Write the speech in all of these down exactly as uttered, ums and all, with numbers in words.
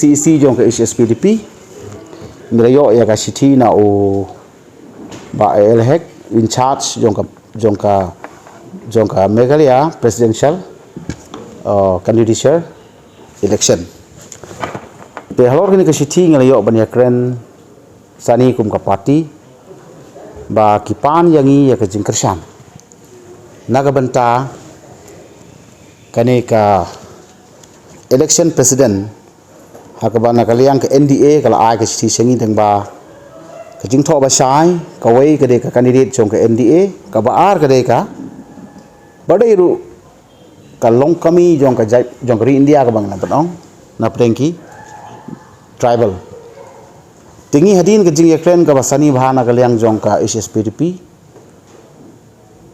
C E C jong ka H S P D P, ngi la ïoh ïa ka shithi na u Bah A L Hek, in charge jong ka, jong ka, jong ka Meghalaya Presidential, uh, Candidature Election. Te halor kane ka shithi ngi la ïoh ban ïakren sani kum ka party ba ki pan ïa ngi ïa ka jingkyrshan na ka bynta kane ka election president, ha kaba na ka liang ka N D A ka la ai ka shithi sha ngi tang ba ka jingthoh ba shai, kawei ka dei ka candidate jong ka N D A, kaba ar ka dei ka, ba dei ruh ka longkmie jong ka jait, jong ka ri India kaba ngi la pynong na pdeng ki tribal. Te ngi hadien ka jingïakren kaba sani bha na ka liang jong ka H S P D P,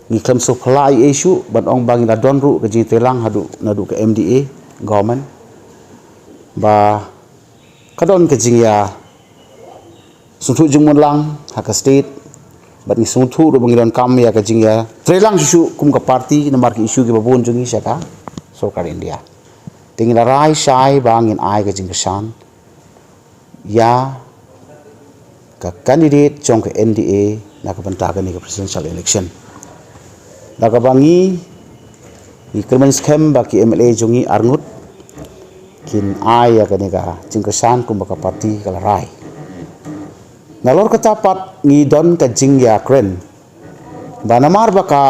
ngi khlem sngewphylla ei ei shuh ban ong ba ngi la don ruh ka jingtreilang haduh naduh ka M D A government ba ka don ka jingïa sngewthuh jingmut lang ha ka state, bad ngi sngewthuh ruh ba ngi donkam ïa ka jingïa treilang shuh shuh kum ka party namar ki issue kiba bun jong ngi sha ka sorkar India. Te ngi la rai shai ba ngin ai ka jingkyrshan ïa ka candidate jong ka N D A na ka bynta kane ka presidential election. Da kaba ngi, ngi kyrmen skhem ba ki M L A jong ngi arngut kin ai ïa kane ka jingkyrshan kumba ka party ka la rai. Nalor kata pat ngi don ka jingïakren ba namar ba ka,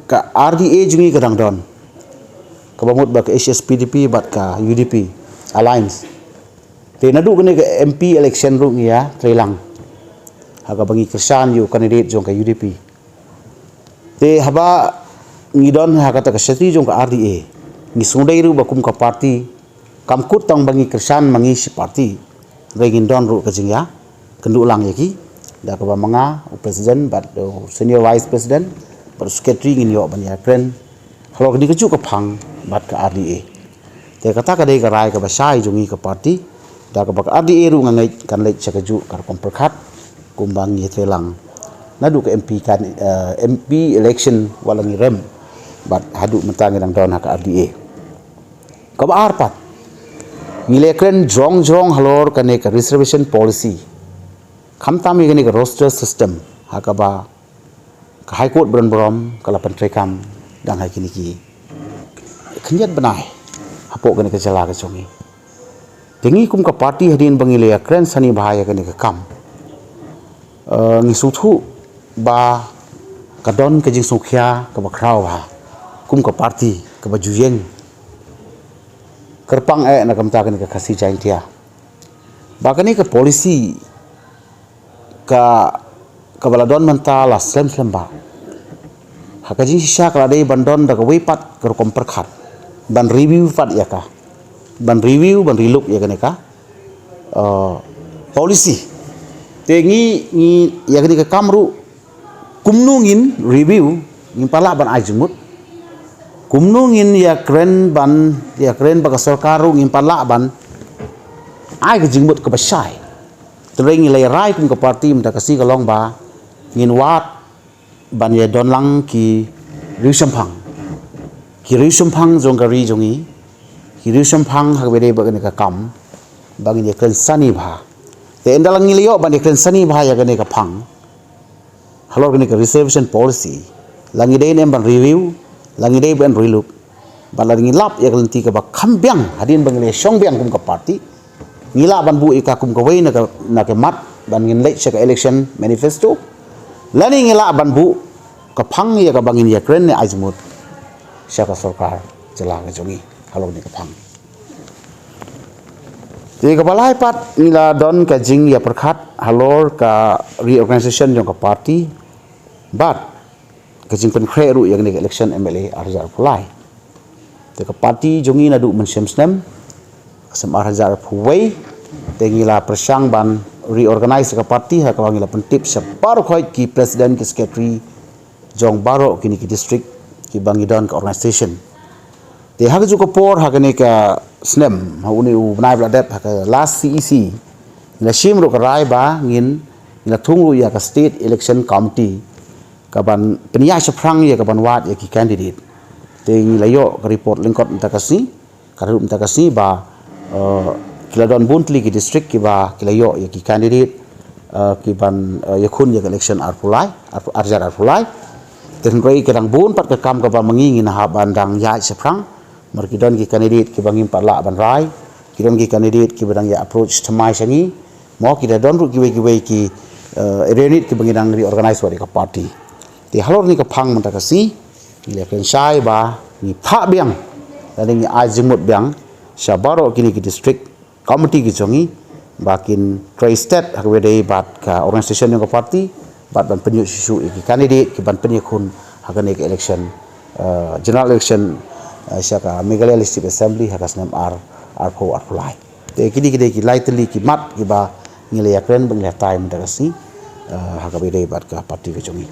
ka R D A jong ngi ka dang don, kaba mut ba ka H S P D P bad ka U D P alliance. Te naduh kane ka M P election ruh ngi ïa treilang ha kaba ngi kyrshan ïa u candidate jong ka U D P. Te haba ngi don ha kata ka shatri jong ka R D A, ngi sngewdei ruh ba kum ka party kam kut tang ba ngi kyrshan ma ngi shi party, hynrei ngin don ruh ka jingïakynduh lang ïa ki, da kaba ma nga u president bad u senior vice president bad u secretary ngin ïoh ban ïakren halor kane kajuh ka phang bad ka R D A. Te kata ka dei ka rai kaba shai jong ngi ka party, da kaba ka R D A ruh nga ngeit kan leit sha kajuh ka rukom pyrkhat kumba ngi treilang naduh ka M P kan, eh, M P election wat la ngi rem bad haduh mynta ngi dang don ha ka R D A. Kaba ar pat, ngi la ïakren jrong jrong halor kane ka reservation policy, khamtam ïa kane ka roster system ha kaba ka High Court ba don burom ka la pyntreikam dang ha kine ki khyndiat bnai hapoh kane ka jylla ka jong ngi. Te ngi kum ka party hadien ba ngi la ïakren sani bha ïa kane ka kam, eh, ngi sngewthuh ba ka don ka jingsngewkhia kaba khraw bha kum ka party kaba ju ïeng kyrpang eh na ka bynta kane ka Khasi Jaintia, ba kane ka policy ka, kaba la don mynta la slem slem bha. Ha ka jingshisha ka la dei ban don da kawei pat ka rukom pyrkhat, ban review pat ïa ka, ban review, ban relook ïa kane ka, eh, policy. Te ngi, ngi ïa kane ka kam ruh, kumno ngin review, ngim pat lah ban ai jingmut. Kumno ngin ïakren ban, ïakren bad ka sorkar ruh ngim pat lah ban ai ka jingmut kaba shai. Te hynrei ngi la rai kum ka party mynta ka sngi ka long ba ngin wad ban ïadon lang ki riewshemphang, ki riewshemphang jong ka ri jong ngi, ki riewshemphang ha kaba dei bad kane ka kam, ba ngin ïakren sani bha. Te ynda la ngi la ïoh ban ïakren sani bha ïa kane ka phang halor kane ka reservation policy, la ngi dei ne em ban review, la ngi dei ban relook, bad la ngi lap ïa ka lynti kaba kham biang hadien ba ngi la shong biang kum ka party, ngi lah ban buh ïa ka kum kawei na ka, na ka mat ban ngin leit sha ka election manifesto, lane ngi lah ban buh ka phang ïa kaba ngin ïakren ne ai jingmut sha ka sorkar jylla ka jong ngi halor kane ka phang. Te kaba lai pat ngi la don ka jingïapyrkhat halor ka reorganization jong ka party bad ka jingpynkhreh ruh ïa kane ka election M L A ar hajar arphew lai. Te ka party jong ngi naduh mynshem snem, ka snem ar hajar arphew wei, te ngi la pyrshang ban reorganize ka party ha kaba ngi la pyntip sha baroh khoit ki president ki secretary jong baroh kine ki district kiba ngi don ka organization. Te ha kajuh ka por ha kane ka snem, ha une u bnai ba la dep, ha ka last C E C, ngi la shim ruh ka rai ba ngin, ngi la thung ruh ïa ka State Election Committee kaban pynïaid shaphrang ïa kaban wad ïa ki candidate. Te ngi la ïoh ka report lyngkot mynta ka sngi, ka ruh mynta ka sngi ba, eh, Ki la don bun tylli ki district kiba ki la ïoh ïa ki candidate, eh, ki ban, eh, ïakhun ïa ka election arphew lai, arphew, arhajar arphew lai. Te hynrei ka dang bun pat ka kam kaba ma ngi ngin hap ban dang ïaid shaphrang. Namar ki don ki candidate kiba ngim pat lah ban rai, ki don ki candidate kiba dang ïa approach thymmai sha ngi. Mo ki da don ruh kiwei kiwei ki, eh, area unit kiba ngi dang reorganize wat ïa ka party. Te halor kane ka phang mynta ka sngi ngi la kren shai ba ngi phah biang lane ngi ai jingmut biang sha baroh kine ki district committee ki jong ngi ba kin trei stet ha kaba ïadei bad ka organisation jong ka party bad ban pynïoh shuh shuh ïa ki candidate ki ban pynïakhun ha kane ka election, eh, general election, eh, sha ka Meghalaya Legislative Assembly ha ka snem ar, arphew arphew lai. Te kine ki dei ki lai tylli ki mat kiba ngi la ïakren ba ngi la tai mynta ka sngi, eh, ha kaba ïadei bad ka party ka jong ngi.